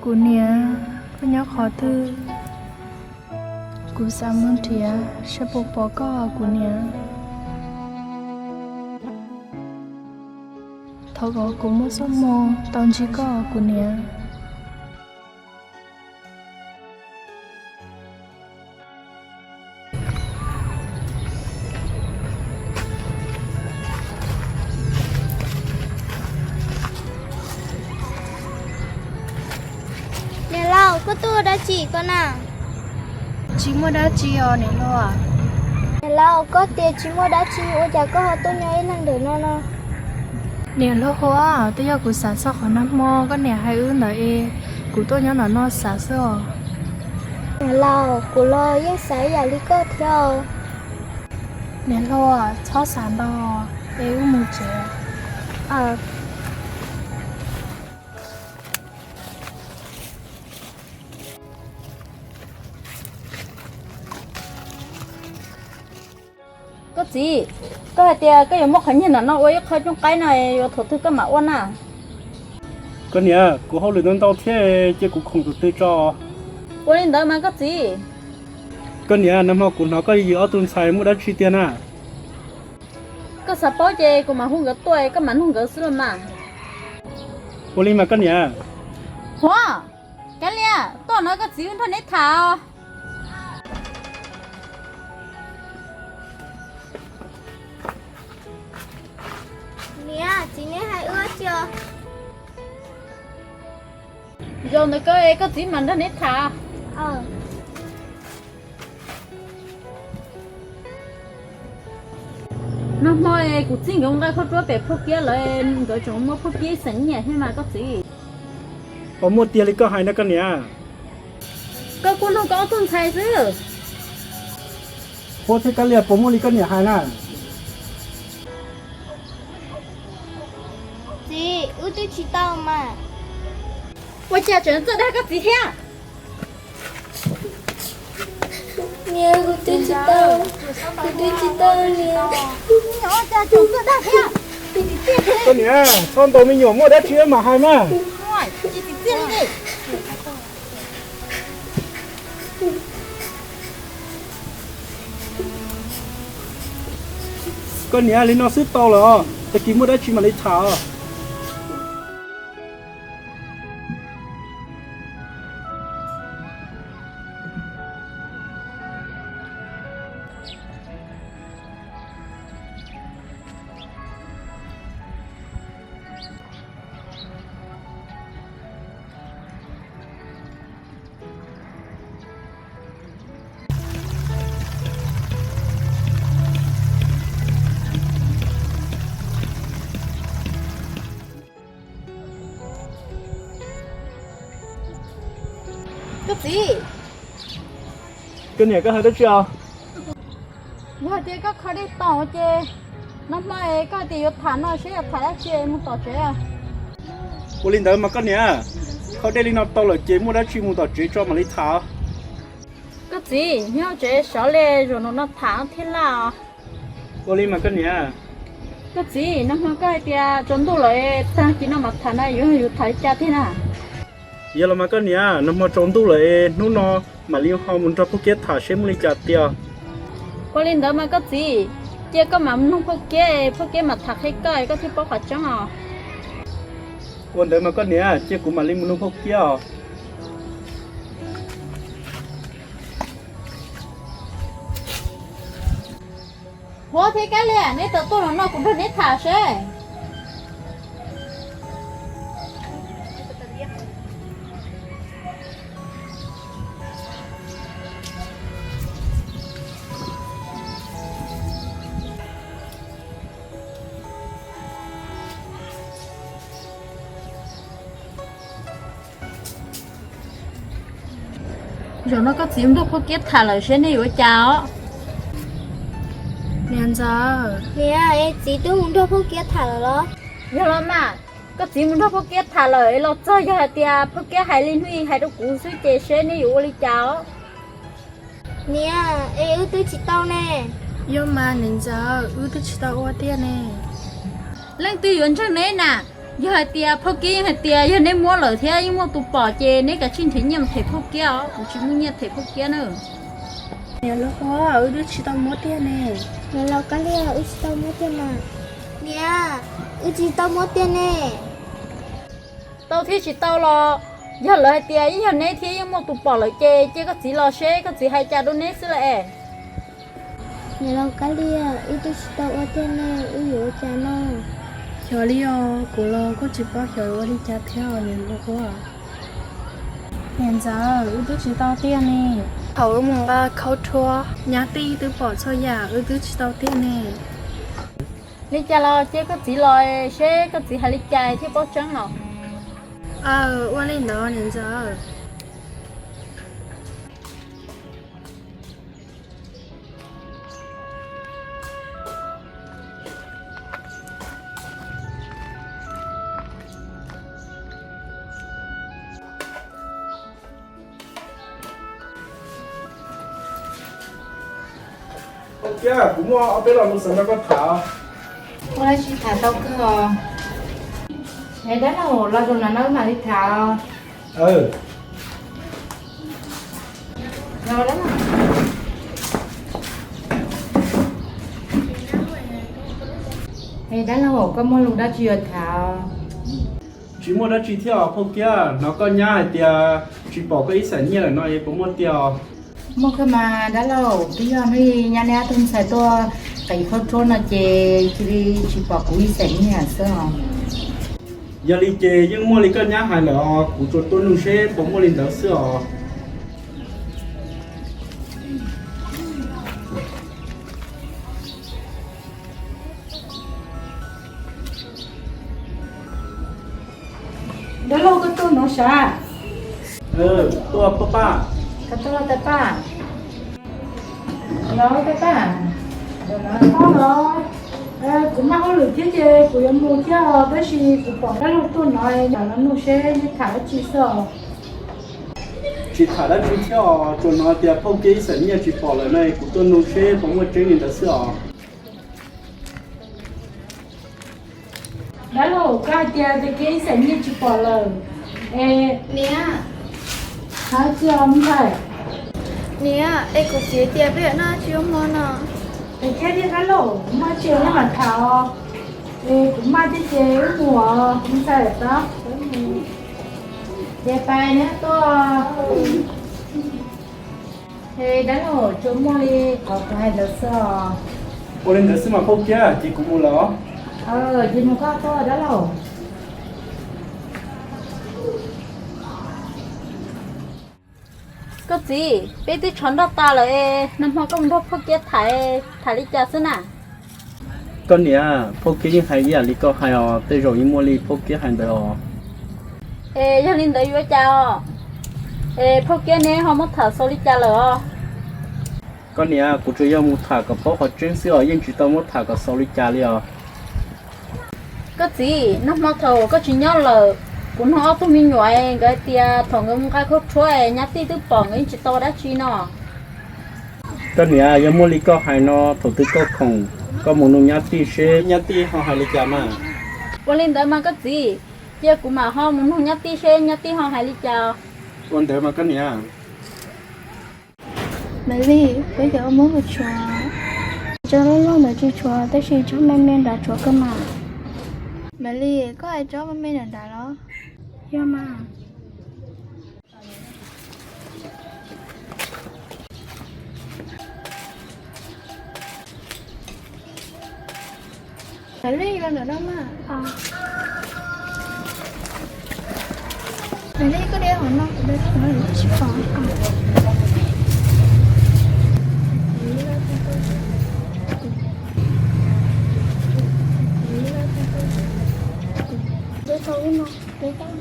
Kuv niam, koj nyob qhov twg? Kuv xav mus nrhiav saib puas pom koj kuv niam. Thov kom kuv muaj txoj hmoo tau ntsib koj kuv niam. Niam laus, koj tuaj ua dab tsi koj na? Tsis muaj dab tsi os niam laus. Niam laus, koj tias tsis muaj dab tsi ua cas koj ho tuaj nyob ib leeg ntawm no no? Niam laus, twb yog kuv xav txog qhov nag hmo koj niam hais wb ntawd es kuv tuaj nyob ntawm no xav xwb os. Niam laus, kuv los yeej xav ib yam li koj thiab. Niam laus, txhob xav ntau es wb mus tsev. Koj txiv, koj hais tias koj yuav muab qhov nyiaj ntawm no ua ib qho cooj qaib no yuav thaum twg koj mam ua na? Koj niam, kuv hauj lwm ntau ntau thiab, cia kuv khoom tus twg tso. Ua li ntawd mas koj txiv. Koj niam, nag hmo kuv hnov koj yws ob tug ntxhais muaj dab tsi tiag na? Koj xav paub ces kuv mam hu nkawd tuaj koj mam nug nkawd xwb los mas. Ua li mas koj niam. Huav, Kab Lias, tuaj no koj txiv wb nrog neb tham os. Niam, txiv neb hais wb tsi os? Zaum ntawd koj, koj txiv mam nrog neb tham. Nag hmo es kuv txib nkawd nqa khaub ruab pem Phauj Kiab lawm, nkawd tseem muab Phauj Kiab xeem nyiam thiab mas koj txiv. Puas muaj tiag li koj hais no koj niam? Koj kuj nug koj ob tug ntxhais xwb. Huab thiab Kab Lias, puas muaj li koj niam hais na? Txiv, wb twb tsis tau mas. Ua cas tseem txawj dag koj txiv thiab? Niam, kuv twb tsis tau, kuv twb tsis tau niam. Koj niam, txhob ntaus me nyuam, muaj dab tsi mam hais mas. Koj niam, li no xwb tau lawm os, tag kis muaj dab tsi mam li tham os. Koj txiv. Koj niam, koj hais dab tsi os? Yog tias koj kho dej tau ces nag hmo es koj hais tias yuav tham no seb yuav tham dab tsi mus tom tsev. Ua li ntawd mas koj niam, kho dej li no tau lawm ces muaj dab tsi mus tom tsev tso mam li tham. Koj txiv, nyob tsev sov li, zaum no no tham thiaj laj os. Ua li mas koj niam. Koj txiv, nag hmo koj hais tias tsaus ntuj lawm, tag kis no mam tham no yuav yus tham li cas thiab na? Yog los mas koj niam, nag hmo tsaus ntuj lawm es hnub no mam li ho mus nrog Phauj Kiab tham seb muaj li cas tiag. Ua li ntawd mas koj txiv, cia koj mam nug Phauj Kiab, Phauj Kiab mam tham qhia koj, koj thiaj paub qhov tseeb os. Ua ntawd mas koj niam, cia kuv mam li mus nug Phauj Kiab os. Huab thiab Kab Lias, neb tau tuaj los no kuv nrog neb tham seb. Zaum no koj txiv mus nrog Phauj Kiab tham lawm seb nej yuav ua cas os. Niam ntxawm. Niam, es txiv twb mus nrog Phauj Kiab tham lawm los? Yog los mas, koj txiv mus nrog Phauj Kiab tham lawm es los txog yog hais tias Phauj Kiab hais li hnub i hais rau kuv xwb ces seb nej yuav ua li cas os. Niam, es wb twb tsis tau ne. Yog mas niam ntxawm, wb twb tsis tau ua tiag ne. Leej twg yuav ntseeg neb na? Yog hais tias Phauj Kiab yeej hais tias yog neb muab lawm thiab yeej muaj tus pom ces neb kav tsij nrhiav nyiaj mus them Phauj Kiab os, kuv tsis muaj nyiaj them Phauj Kiab na. Niam laus Huab, wb twb tsis tau muab tiag ne. Niam laus Kab Lias, wb tsis tau muab tiag mas. Niam, wb tsis tau muab tiag ne. Tau thiab tsis tau los, yog lawv hais tias yeej yog neb thiab yeej muaj tus pom lawm ces cia koj txiv los seb koj txiv hais cas rau neb xwb lawm es. Niam laus Kab Lias, wb twb tsis tau ua tiag ne, wb yuav ua cas no? Xyov li os, kuv los kuj tsis paub xyov ua li cas thiab os niam laus Huab. Niam ntxawm, wb twb tsis tau tiag ne. Thaum wb mus nqa khaub rhuab, nyab tij twb pom txhua yam, wb twb tsis tau tiag ne. Li cas los cia koj txiv los seb koj txiv hais li cas thiaj paub tseeb os. Aw, ua li ntawd niam ntxawm. Phauj Kiab, kuv muaj ob peb lo lus xav nrog koj tham. Ua dab tsi tham tau kawg os. Es dab laug los rau no na mam li tham. Es dab laug, koj muaj lus dab tsi yuav tham? Tsis muaj dab tsi thiab os Phauj Kiab, hnov koj nyab hais tias tsis pom koj ib xeem nyiaj lawm no es puas muaj tiag os? Muaj kawg mas dab laug, twb yog hnub nyab neb ob tug ntxhais tuaj qiv khaub rhuab no ces cia li tsis pom kuv ib xeem nyiaj xwb os. Yog li ces yeej muaj li koj nyab hais lawm os, kuv tsuas tuaj nug seb puas muaj li ntawd xwb os. Dab laug, koj tuaj no sav? Tuaj pab pab. Koj tuaj los tais paj? Los tais paj. Kuv maj hauj lwm thiab ces kuv yuav mus thiab os, tab sis kuv pom dab laug tuaj no, los nug seb neb tham dab tsi xwb os. Tsis tham dab tsi thiab os, tsuas hnov tias Phauj Kiab ib xeem nyiaj tsis pom lawm no, kuv tuaj nug seb puas muaj tseeb li ntawd xwb os. Dab laug, koj hais tias Phauj Kiab ib xeem nyiaj tsis pom lawm es niam, hais tsis os ntxhais. Niam, es kuv txiv tias peb yuav noj tsis ua hmo no. Es thiab thiab dab laug, kuv maj tsis os neb mam tham os. Es kuv maj thiab ces wb mus os ntxhais. Ces pais neb tuaj. Es dab laug, tsuas muaj li qhov kuv hais ntawd xwb os. Ua li ntawd xwb mas Phauj Kiab, ces kuv mus lawm os. Ces mus koj tuaj dab laug. Koj txiv, peb twb tshov nroj tas lawm es nag hmo koj mus nrog Phauj Kiab tham, tham li cas xwb na? Koj niam, Phauj Kiab yeej hais ib yam li koj hais os, tej zaum yeej muaj li Phauj Kiab hais ntawd os. Es yog li ntawd yuav cas os? Es Phauj Kiab neb ho muab tham xaus li cas lawm os? Koj niam, kuv tsuas yog mus tham kom paub qhov tseeb xwb os, yeej tsis tau muab tham kom xaus li cas li os. Koj txiv, nag hmo thaum koj tsis nyob lawm, kuv nug ob tug me nyuam nkawd hais tias thaum nkawd mus nqa khaub rhuab es nyab tij twb pom nkawd yeej tsis tau dab tsi no. Koj niam, yog muaj li koj hais no, thaum twg koj khoom, koj mus nug nyab tij seb nyab tij ho hais li cas mas. Ua li ntawd mas koj txiv, cia kuv mam ho mus nug nyab tij seb nyab tij ho hais li cas. Ua ntawd mas koj niam. Maiv Lig, peb cov muab mus tshuav, tsob loj loj ntawd tsis tshuav, tab sis tsob me me nrad tshuav kawg mas. Maiv Lig, koj hais tsob me me nrad nrad los? Yog mas. Maiv Lig, los ntawm no mas. Maiv Lig, koj de hauv no, kuv de hauv no, tsis pom. De tau no, de tau.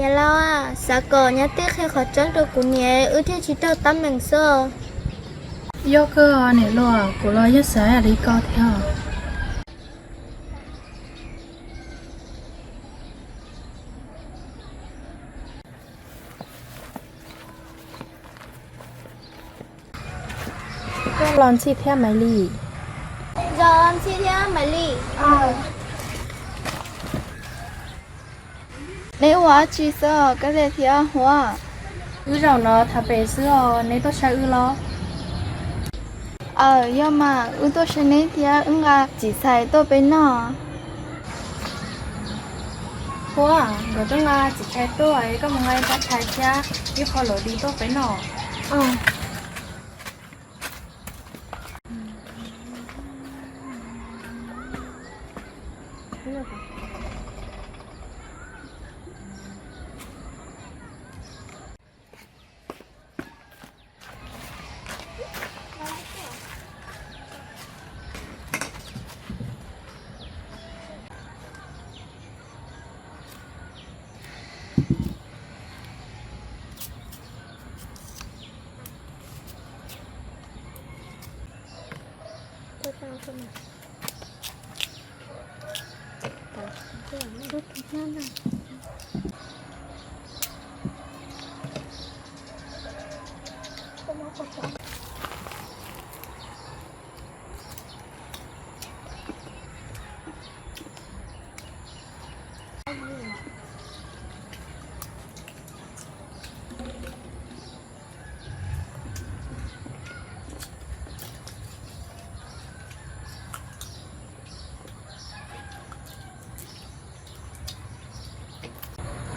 Niam laus, xav kom nyab tij qhia qhov tseeb rau kuv niam wb thiaj tsis raug tab meem xwb. Yog kawg niam laus, kuv los yeej xav li ko thiab. Koj los Ntxhi thiab Maiv Lis? Los Ntxhi thiab Maiv Lis. Neb ua dab tsi xwb Kab Lia thiab Huab? Wb zaum no tham pem xwb os, neb tuaj saib wb los? Aws, yog mas, wb tuaj saib neb thiab wb nqa txiv txhais tuaj peb noj. Huab, nkawd twb nqa txiv txhais tuaj, koj mus nqa ib rab txhais thiab ib qho luam di tuaj peb noj.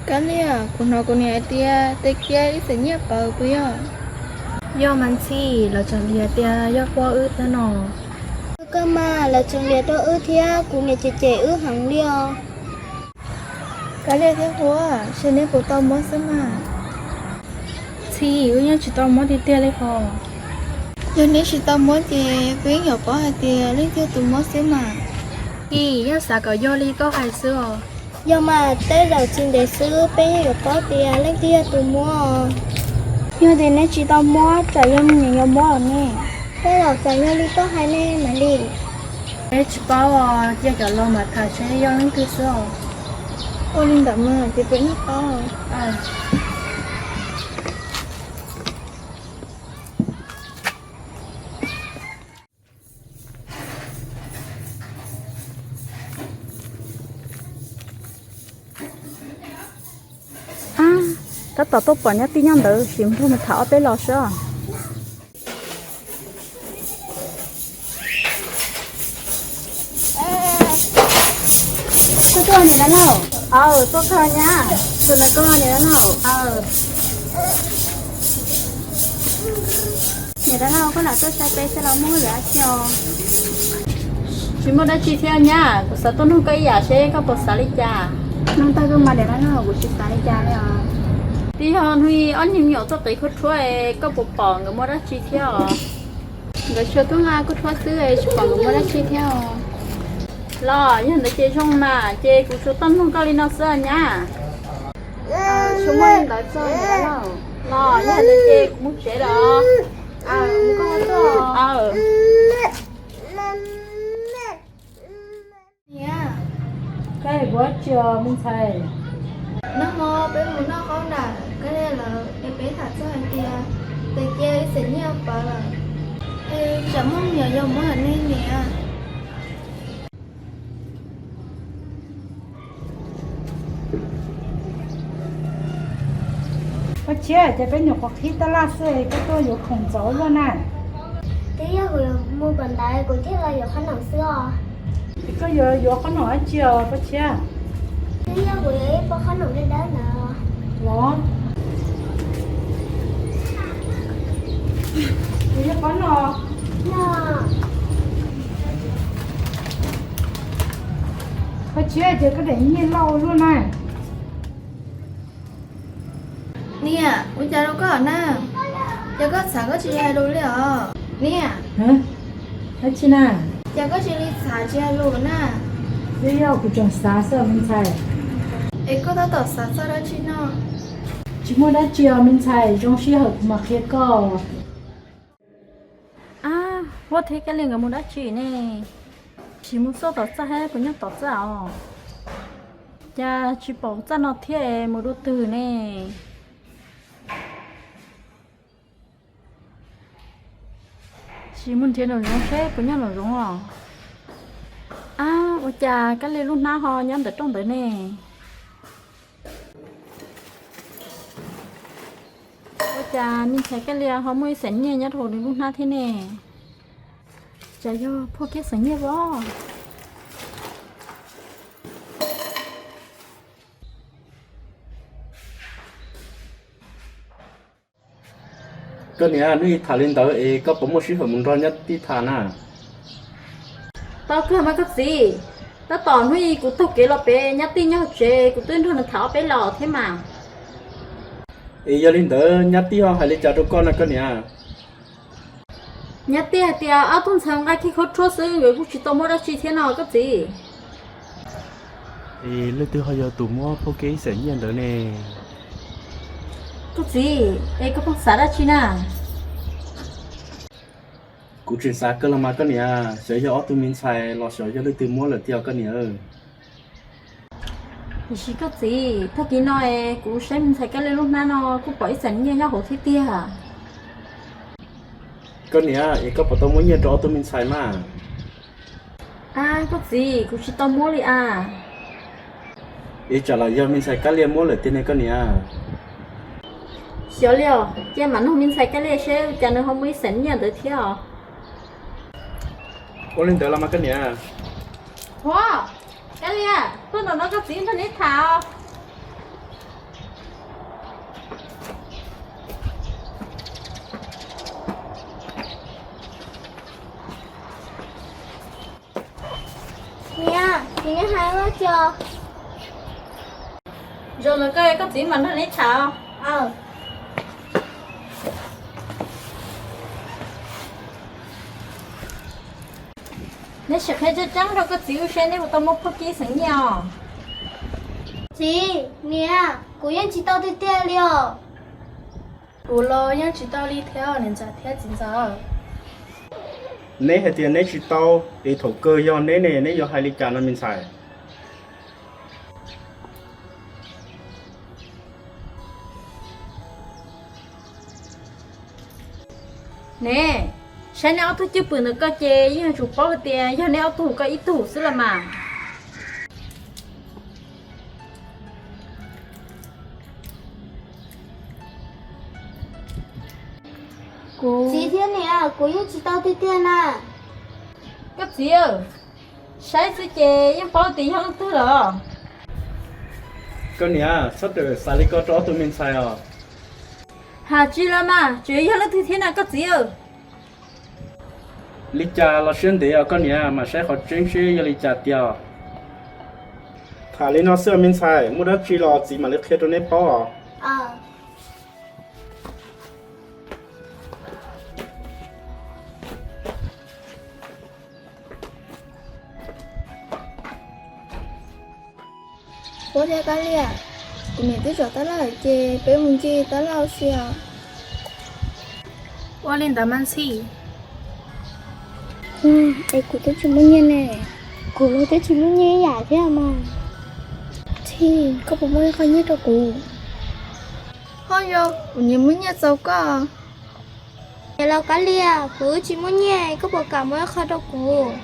Kab Lia, kuv hnov kuv niam hais tias tes kiab ib xeem nyiaj pawv puas yog? Yog mas Ntxhi, lawv tseem liam tias yog pab wb thiab no. Koj mas, lawv tseem liam rau wb thiab kuv niam cem cem wb heev li os. Kab Lia thiab Huab, seb neb puas tau muab xwb mas. Ntxhi, wb yeej tsis tau muab tiag tiag li hos. Yog neb tsis tau muab ces peb yeej yuav paub hais tias leej twg tus muab xwb mas. Ntxhi, yeej xav kom yog li koj hais xwb os. Yog mas, tej zaum tsis ntev xwb peb yeej yuav paub tias leej twg yog tus muab. Yog tias neb tsis tau muab, tsam yog me nyuam yuav muab los ne. Tej zaum tsam yog li koj hais ne Maiv Lis. Peb tsis paub os, cia cov laus mam tham seb yog leej twg xwb os. Ua li ntawd mas ces peb yeej paub. Ab, tab tom tuaj pom nyab tij nyob ntawd, sim nrog mus tham ob peb los seb. Koj tuaj niam dab laug? Aw, tuaj kawg nyab. Tus no koj niam dab laug? Aw. Niam dab laug, koj lam tuaj saib peb xwb los muaj dab tsi os? Tsis muaj dab tsi thiab nyab, kuv xav tuaj nug koj ib yam seb koj puas xav li cas. Nug tag kawg mas niam dab laug, kuv tsis xav li cas li os. Twb yog hnub ib ob niag me nyuam tuaj qiv khaub rhuab, koj puas pom nkawd muaj dab tsi thiab os? Nkawd tsuas tuaj nqa khaub rhuab xwb, tsis pom nkawd muaj dab tsi thiab os. Los yog ntawd ces zoo mas, ces kuv tsuas tuaj nug koj li no xwb nyab. Tsis muaj li ntawd txog niam dab laug. Los yog ntawd ces kuv mus tsev lawm. Mus koj tuaj. Niam, koj ua dab tsi os me ntxhais? Nag hmo peb mus noj qaub nram Kab Lia lawv es peb tham txog hais tias tes kiab ib xeem nyiaj pawv lawm, es tsam muaj me nyuam yaus muab hauv ne niam. Koj Tshiab, cas peb nyuam qhuav qhib tab laj xwb koj tuaj yuav khoom ntxov luaj na? Twb yog kuv yuav mus kom ntawd kuv thiaj los yuav qhob noom xwb os. Koj yuav yuav qhob noom dab tsi os Koj Tshiab? Twb yog kuv yuav ib pob qhob noom dawb dawb ntawd. Los, kuv yuav qhob noom. Koj Tshiab, ces koj daim nyiaj loj ua luaj na. Niam, ua cas rau koj na? Ces koj xav koj tsis hais lus li os niam. Dab tsi na? Ces koj tsis li xav tsis hais lus na. Twb yog kuv tseem xav xwb me ntxhais. Es koj tab tom xav txog dab tsi no? Tsis muaj dab tsi os me ntxhais, zoo sij hawm kuv mam qhia koj. Ab, Huab thiab Kab Lia nkawd mus dab tsi ne? Tsis mus xauj tom txaj thiab, puas nyob tom txaj os? Cas tsis pom txaj no thiab, mus dua twg ne? Tsis mus nrhiav nraum zoov seb puas nyob nraum zoov os. Ab, ua cas Kab Lia lub hnab ho nyob ntawm rooj ntawd ne? Ua cas me ntxhais Kab Lia ho muaj ib xeem nyiaj nyob rau hauv nws lub hnab thiab ne? Tsam yog phauj Kib xeem nyiaj os. Koj niam, hnub i tham li ntawd es koj puas muaj sij hawm mus nrog nyab tij tham na? Tau kawg mas koj txiv, tab tom hnub i kuv taug kev los pem nyab tij nyob hauv tsev, kuv twb nrog nws tham ob peb los thiab mas. Es yog li ntawd nyab tij ho hais li cas rau koj na koj niam? Nyab tij hais tias ob tug ntxhais nqa khib khaub rhuab xwb, nkawd kuj tsis tau muab dab tsi thiab no koj txiv. Es leej twg ho yog tus muab phauj Kib ib xeem nyiaj ntawd ne? Koj txiv, es koj pheej xav dab tsi na? Kuv tseem xav kawg los mas koj niam, xyov yog ob tug me ntxhais los xyov yog leej twg muab lawm tiag koj niam. Tiam sis koj txiv, tag kis no es kuv saib me ntxhais Kab Lia lub hnab no kuj pom ib xeem nyiaj nyob hauv thiab tiag. Koj niam, es koj puas tau muab nyiaj rau ob tug me ntxhais mas? Ab koj txiv, kuv tsis tau muab li as. Es tsam los yog me ntxhais Kab Lia muab lawm tiag ne koj niam? Xyov li os, cia mam nug me ntxhais Kab Lia seb ua cas nws ho muaj ib xeem nyiaj ntawd thiab os. Ua li ntawd los mas koj niam. Huab, Kab Lia, tuaj nraum no koj txiv nrog neb tham os. Niam, txiv, neb hais ua cas? Zaum no koj, koj txiv mam nrog neb tham. Neb sim qhia tseeb tseeb rau koj txiv ua seb neb puas tau muab phauj Kib xeem nyiaj os. Txiv, niam, kuv yeej tsis tau tiag tiag li os. Kuv los yeej tsis tau li thiab niam ntxawm thiab txiv ntxawm. Neb hais tias neb tsis tau, es thaum kawg yog neb ne, neb yuav hais li cas no me ntxhais? Ne, saib neb ob tug cwj pwm ntawm koj ces yeej yuav tsum paub hais tias yog neb ob tug koj ib tug xwb los mas. Kuv txiv thiab niam, kuv yeej tsis tau tiag tiag na. Koj txiv, saib xwb ces yeej paub tias yog leej twg lawm. Koj niam, txhob tawm xav li ko rau ob tug me ntxhais os. Hais tsis los mas, tseem yog leej twg thiab na koj txiv? Li cas los siab ntev os koj niam, mam saib qhov tseeb seb yog li cas tiag. Tham li no xwb me ntxhais, muaj dab tsi los txiv mam li qhia rau neb paub os. Huab thiab Kab Liam, kuv niam twb zov tab laj lawm ces peb mus ncig tab laj ua si os. Ua li ntawd mas Ntxhi. Es kuv twb tsis muaj nyiaj ne. Kuv los twb tsis muaj nyiaj ib yam thiab mas. Ntxhi, koj puas muaj ib qho nyiaj rau kuv? Ho yog kuv nyiam muaj nyiaj txaus koj. Niam laus Kab Liam, kuv twb tsis muaj nyiaj, koj puas kam muab ib qho rau kuv?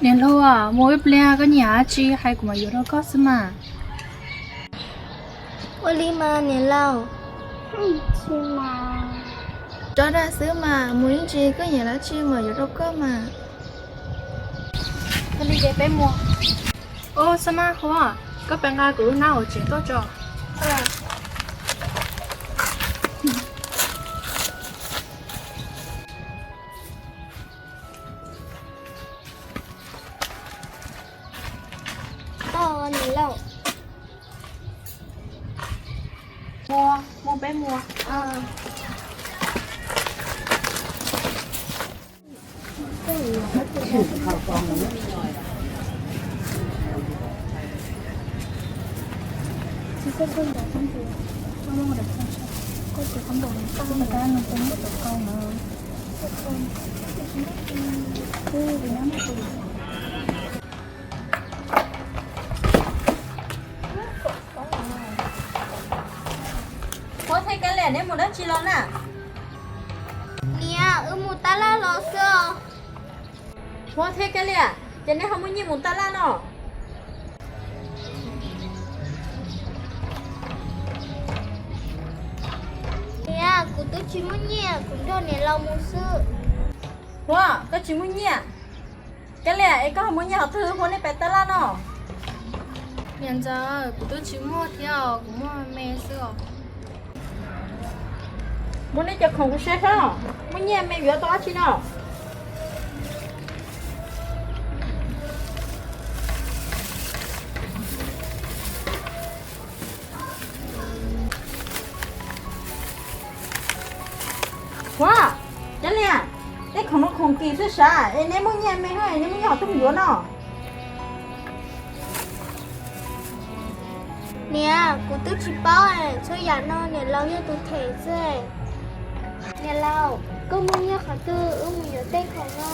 Niam hluas, mus ib pliag koj nyiam dab tsi hais kuv mam yuav rau koj xwb mas. Ua li mas niam laus. Tsis mas. Tso dag xwb mas, mus ib ntsis koj nyiam dab tsi mam yuav rau koj mas. Ua li ces peb mus. Ub, Xab Mab Huab, koj pab nqa kuv lub hnab hauv tsev tuaj tso. Mus, mus peb mus. Huab thiab Kab Liam, neb mus dab tsi los na? Niam, wb mus tab laj los xwb os. Huab thiab Kab Liam, ces neb ho muaj nyiaj mus tab laj no? Niam, kuv twb tsis muaj nyiaj, kuv nrog niam laus mus xwb. Huab, koj tsis muaj nyiaj? Kab Liam, es koj ho muaj nyiaj qhov twg hu nej pais tab laj no? Niam ntxawm, kuv twb tsis muaj thiab os, kuv muaj me xwb os. Muab nej cov khoom kuv saib saib, muaj nyiaj me yuav tau dab tsi no? Huab, Kab Liam, tej khoom no khoom kim xwb sav es neb muaj nyiaj me, neb muaj nyiaj qhov twg yuav no? Niam, kuv twb tsis paub, txhua yam no niam laus yog tus them xwb. Niam laus, koj muaj nyiaj qhov twg wb mus yuav tej khoom no?